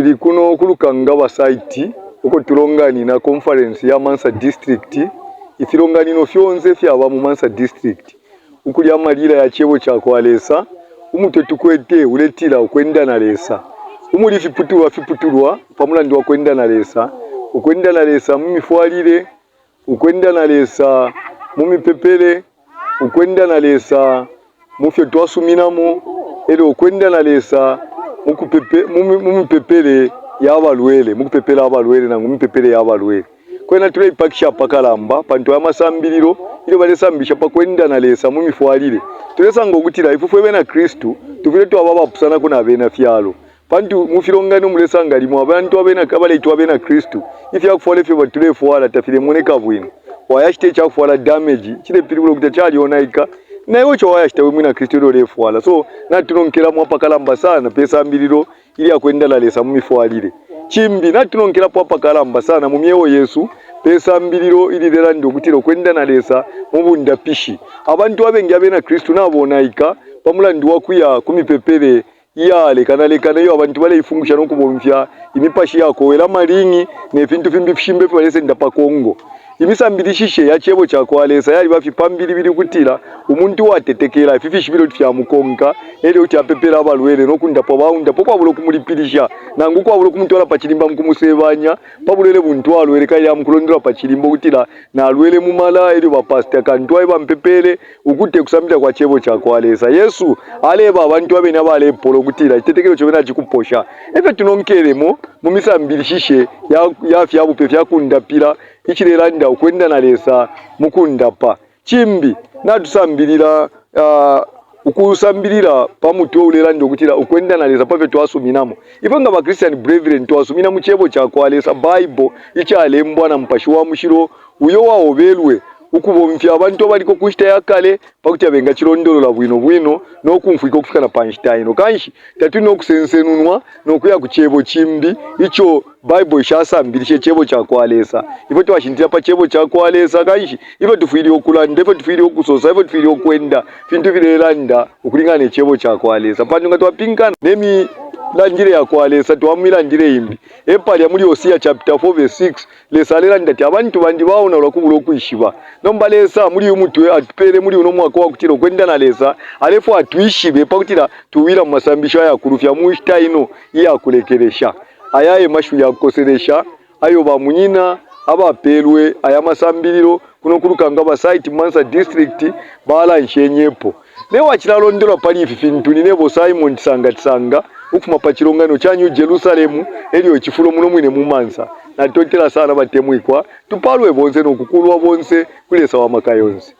Tuli kuno ku Lukangaba site uko tulonganina conference ya Mansa district, ifilonganino fyonse ifyaba mu Mansa district ukuli amalila ya cebo ca kwa Lesa. Umutwe tukwete uletila ukwenda na Lesa, umuli ifiputulwa fiputulwa pa mulandu wa kwenda na Lesa, ukwenda na Lesa mu mifwalile, ukwenda na Lesa mu mipepele, ukwenda na Lesa mu fyo twasuminamo, e lyo ukwenda na Lesa mu kupepe, mu mipepele ya balwele, mu kupepela abalwele nangu mipepele ya balwele. Kwena tuleipakisha apakalamba pantu aya masambililo ilyo balesambilisha pa kwenda na Lesa mu mifwalile, tulesanga ukutila ifwe fwe Bena Kristu tufwile twaba abapusanako na bena fyalo. Pantu mu filonganino mulesanga limo abantu abena abaleitwa abena Kristu, ifya kufwala ifyo tulefwala tafilemoneka bwino. Wayashita ica kufwala damage, cilepilibula ukuti calyonaika, na iwe ico wayashita we mwina Kristu ilyo ulefwala. So natunonkelamo apakalamba sana pe sambililo ilya kwenda na Lesa mu mifwalile. Cimbi natunonkelapo apakalamba sana mu myeo yesu pe sambililo ililelanda ukutila ukwenda na Lesa mu bundapishi. Abantu abengi abena Kristu nabonaika pa mulandu wa kuya ku mipepele iyalekanalekana iyo abantu baleifungusha no kubomfya imipashi yakowela, amalingi ne fintu fimbi ifishimba ifyo balesenda pa congo. Imisambilishishe ya cebo ca kwa Lesa yaliba fye pa mbilibili ukutila umuntu uwatetekela ifi fishibilo kuti fyamukonka elyo kuti apepela abalwele no kundapwa baundapwa ukwabula ukumulipilisha nangu ukwabula ukumutwala pa cilimba mu kumusebanya pa bulwele buntu alwele kabili amukulondola pa cilimba ukutila nalwele mu mala elyo ba pastor Kantwai bampepele. Uku te kusambilila kwa Cebo ca kwa Lesa. Yesu aleeba abantu abene abalepola ukutila icitetekelo cobe nacikuposha. E fyo tunonkelemo mu misambilishishe ya, ya fya bupe fya kundapila icilelanda ukwenda na Lesa mu kundapa. Cimbi, natusambilila uh, ukusambilila pa mutwe ulelanda ukutila ukwenda na Lesa pa fyo twasuminamo. Ifwe nga ba Christian Brethren twasumina mu Cebo ca kwa Lesa, Bible, icalembwa na Mupashi wa Mushilo uyo waobelwe ukubomfya abantu abaliko ku nshita ya kale pa kuti bengacilondolola bwino bwino no kumfwika ukufika na pa nshita ino. Kanshi tatuli no kusensenunwa no kuya ku cebo cimbi ico Baibo ishasambilisha, icebo ca kwa Lesa. Ifwe twashintilila pa cebo ca kwa Lesa, kanshi ifyo tufwile ukulanda, ifyo tufwile ukusosa, ifyo tufwile ukwenda, fintu filelanda ukulingana ne cebo ca kwa Lesa. Pantu nga twapinkana ne milandile ya kwa Lesa, twaba mu milandile imbi. E palya muli Hosea chapter 4 verse 6 Lesa alelanda ati, Abantu bandi baonaulwa kubula ukwishiba. Nomba Lesa muli uyu mutwe atupele muli uno mwaka uwakutila ukwenda na Lesa, alefwaya twishibe pakutila tuwila mu masambisho ayakulufya mu nshita ino iyakulekelesha. Aya e mashiwi yakukoselesha ayo ba munyina abapelwe aya masambililo kuno ku Lukangaba site mu Mansa district balanshenyepo. Ne wacilalondolola pali ifi fintu ni nebo Simon Chisanga Chisanga ukufuma pa cilonganino ca New Jerusalem elyo icifulo muno mwine mu Mansa. Natotela sana batemwikwa, tupalwe bonse no kukulwa bonse kuli Lesa wa maka yonse.